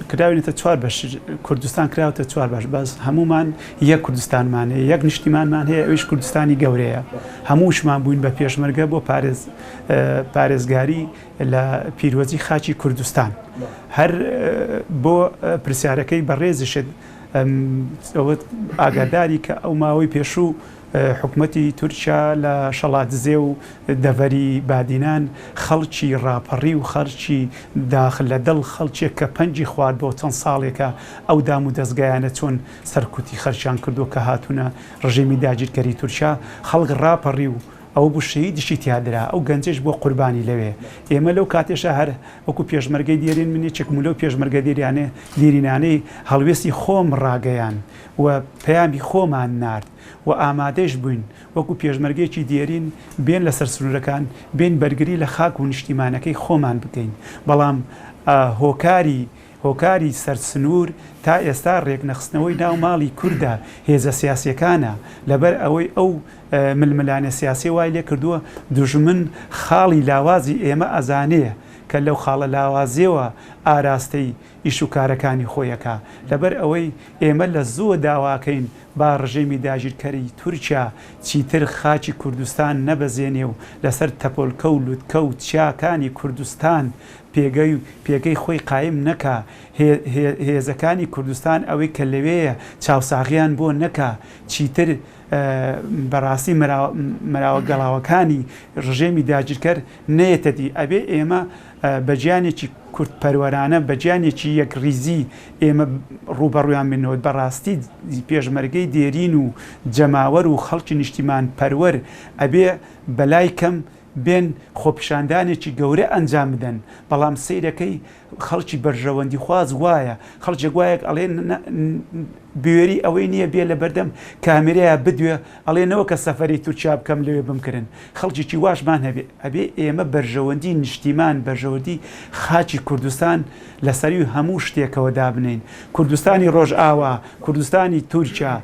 کراوینەتە چوار بەش، کوردستان کراوەتە چوار بەش، بەس هەموومان یەک کوردستانمان هەیە، یەک نیشتیمانمان هەیە، ئەویش کوردستانی گەورەیە. هەمووشمان بووین بە پێشمەرگە بۆ پارێز پارێزگاری لە پیرۆزی خاکی کوردستان. هەر بۆ پرسیارەکەی بەڕێزیشت ئەوە ئاگاداری کە ئەو ماوەی پێشوو حکومەتی تورکیا لە شەڵادزێ و دەڤەری بادینان خەڵکی ڕاپەڕی و خەڵکی داخ لە دڵ خەڵکێک کە پەنگی خواردوە چەند ساڵێکە ئەو دام و دەزگایانە چۆن سەرکوتی خەلکیان کردوە کە هاتونە ڕژێمی داگیرکەری تورکیا خەڵک ڕاپەڕی و ئەوە بوو شەهیدیشی تیا درا ئەو گەنجەش بوە قوربانی لەوێ ئێمە لەو کاتێشا هەر وەکو پێشمەرگەی دێرین من یەکێکم لەو پێشمەرگە دێریانە دێرینانەی هەڵوێستی خۆم ڕاگەیان و پەیامی خۆمان نارد و ئامادەیش بووین وەکو پێشمەرگەیەکی دێرین بێن لەسەر سنوورەکان بێین بەرگری لە خاک و نیشتیمانەکەی خۆمان بکەین، بەڵام هۆکاری هۆکاری سەر سنوور تا ئێستا رێکنەخستنەوەی ناو ماڵی کوردە هێزە سیاسیەکانە، لەبەر ئەوەی ئەو ململانێ سیاسیە وای لێکردووە دوژمن خاڵی لاوازی ئێمە ئەزانێ کە لەو خاڵە لاوازیەوە ئاراستەی ئیش و کارەکانی خۆی ئەکا لەبەر ئەوەی ئێمە لە زووە داواکەین با ڕژێمی داگیرکەری تورکیا چیتر خاکی کوردستان نەبەزێنێ و لەسەر تەپۆلکە و لوتکە و چیاکانی کوردستان پێگەی پێگەی خۆی قایم نەکا هێ هێ هێزەکانی کوردستان ئەوەی کە لەوێیە چاوساغیان بۆ نەکا چیتر بەڕاستی مراوە گەڵاوەکانی ڕژێمی داگیرکەر نەیەتە دی ئەبێ ئێمە بە گیانێکی کوردپەروەرانە بە گیانێکی یەکڕیزی ئێمە ڕووبەڕوویان بینەوە بەڕاستی پێشمەرگەی دێرین و جەماوەر و خەڵکی نیشتیمانپەروەر ئەبێ بەلای کەم بێن خۆپیشاندانێکی گەورە ئەنجام بدەن بەڵام سەیرەکەی خەڵکی بەرژەوەندیخواز وایە، خەڵکێک وایە ئەڵێ بوێری ئەوەی نییە بێ لە بەردەم کامێرەیا بدوێ ئەڵێ نەوەکە سەفەری تورکیا بکەم لەوێ بمکرن، خەڵکێکی واشمان هەبێ، ئەبێ ئێمە بەرژەوەندی نیشتیمان، بەرژەوەندی خاکی کوردستان لە سەروی هەموو شتێکەوە دابنێین، کوردستانی ڕۆژئاوا، کوردستانی تورکیا،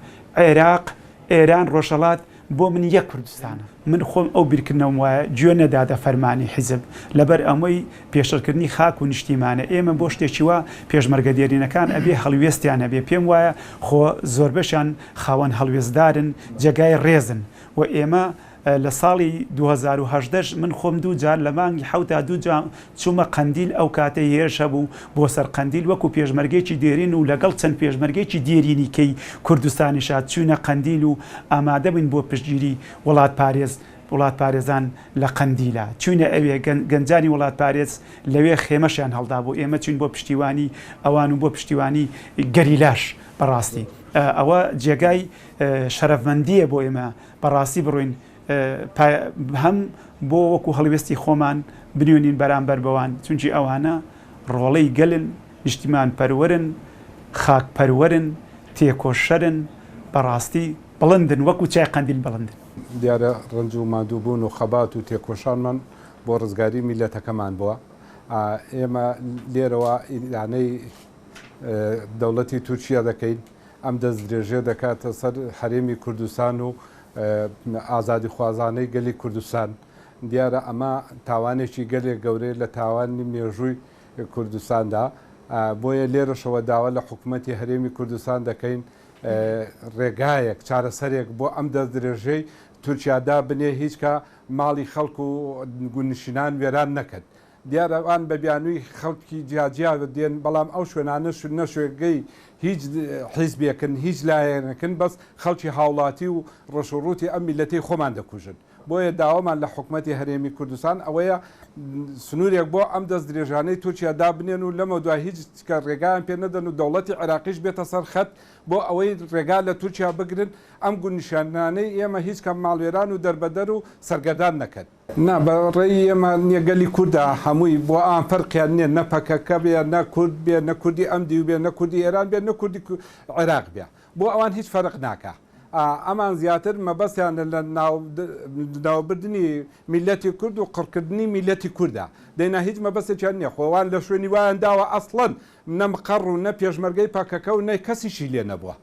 عێراق، ئێران، ڕۆژهەڵات، بۆ من یەک کوردستانە. من خۆم ئەو بیرکردنەوەم وایە گوێ نەدادە فەرمانی حیزب لەبەر ئەوەی پێشڕکردنی خاک و نیشتیمانە ئێمە بۆ شتێکی وا پێشمەرگە دێرینەکان ئەبێ هەڵوێستیان هەبێ پێم وایە خۆ زۆربەشیان خاوەن هەڵوێستدارن جێگای ڕێزن و ئێمە لە ساڵی 2018 من خۆم دوو جار لە مانگی حەوتا دوو جا چوومە قەندیل ئەو کاتەی هێرش هەبوو بۆ سەر قەندیل وەکو پێشمەرگەیەکی دێرین و لەگەڵ چەند پێشمەرگەیەکی دێرینی کەی کوردستانیشا چووینە قەندیل و ئامادە بووین بۆ پشتگیری وڵاتپارێز وڵاتپارێزان لە قەندیلا چووینە ئەوێ گەنجانی وڵاتپارێز لەوێ خێمەشیان هەڵدابوو ئێمە چووین بۆ پشتیوانی ئەوان و بۆ پشتیوانی گەریلاش بەڕاستی ئەوە جێگای شەرەفمەندییە بۆ ئێمە بەڕاستی بڕۆین هەم بۆ وەکو هەڵوێستی خۆمان بنوێنین بەرامبەر بەوان، چونکی ئەوانە ڕۆڵەی گەلن، نیشتیمان پەروەرن، خاک پەروەرن، تێکۆشەرن، بەڕاستی بڵندن، وەکو چای قەندیل بڵندن. دیارە ڕەنج و ماندووبوون و خەبات و تێکۆشانمان بۆ ڕزگاری میللەتەکەمان بووە. ئێمە لێرەوە ئیدانەی دەوڵەتی تورکیا دەکەین، ئەم دەستدرێژیە دەکاتە سەر هەرێمی کوردستان و ئازادیخوازانەی گەلی کوردستان. دیارە ئەمە تاوانێکی گەلێک گەورەیە لە تاوانی مێژووی کوردستاندا. بۆیە لێرەشەوە داوا لە حکومەتی هەرێمی کوردستان دەکەین ڕێگایەک، چارەسەرێک بۆ ئەم دەستدرێژیەی تورکیا دابنێ، هیچکا ماڵی خەڵک و گوندنشینان وێران نەکەن. دیارە ئەوان بە بیانووی خەڵکی جیاجیا دێن، بەڵام ئەو شوێنانە نە شوێنگەی هیچ حیزبێکن، هیچ لایەنێکن، بەس خەڵکی هاوڵاتی و ڕەش و ڕووتی ئەم میللەتەی خۆمان دەکوژن. بۆیە داوامان لە حکومەتی هەرێمی کوردستان ئەوەیە سنوورێک بۆ ئەم دەستدرێژانەی تورکیا دابنێن و لەمەودوا هیچ کە ڕێگایان پێ نەدەن و دەوڵەتی عێراقیش بێتە سەر خەت بۆ ئەوەی ڕێگا لە تورکیا بگرن ئەم گوندنشینانەی ئێمە هیچ کە ماڵوێران و دەربەدەر و سەرگەردان نەکەن. نا بە ڕێی ئێمە نیە گەلی کوردە هەمووی بۆ ئەوان فەرقیان نیە نە پەکەکە بێ نە کورد بێ نە کوردی ئەم دیو بێ نە کوردی ئێران بێ نە کوردی عێراق بێ بۆ ئەوان هیچ فەرق ناکا ئەمان زیاتر مەبەستیانە لە ناوبردنی میللەتی کورد و قڕکردنی میللەتی کوردە دەینا هیچ مەبەستێکیان نیە خۆ ئەوان لە شوێنی وایان داوە ئەسڵەن نە مقەڕ و نە پێشمەرگەی پەکەکە و نە کەسیشی لێ نەبووە.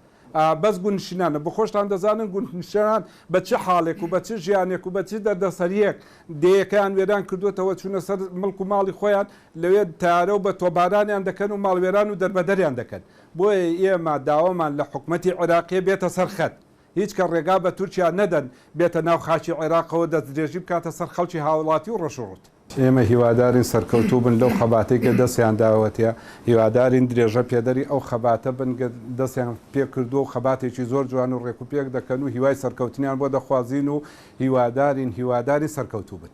بەس گوندنشینانە، بۆ خۆشتان دەزانن گوندنشینان بە چ حاڵێک و بە چ ژیانێک و بە چ دەردەسەرییەک دێیەکەیان وێران کردووەتەوە، چوونە سەر مڵک و ماڵی خۆیان، لەوێ تەیارە و بە تۆپبارانیان دەکەن و ماڵوێران و دەربەدەریان دەکەن. بۆیە ئێمە داوامان لە حکومەتی عێراقییە بێتە سەر خەت، هیچ کە ڕێگا بە تورکیا نەدەن بێتە ناو خاکی عێراقەوە دەستدرێژی بکاتە سەر خەڵکی هاوڵاتی و ڕەش و ڕووت. ئێمە هیوادارین سەرکەوتوو بن لەو خەباتەی کە دەستیان داوەتێ، هیوادارین درێژە پێدەری ئەو خەباتە بن کە دەستیان پێ کردووە و خەباتێکی زۆر جوان و ڕێکوپێک دەکەن و هیوای سەرکەوتنیان بۆ دەخوازین و هیوادارین هیوادارین سەرکەوتوو بن.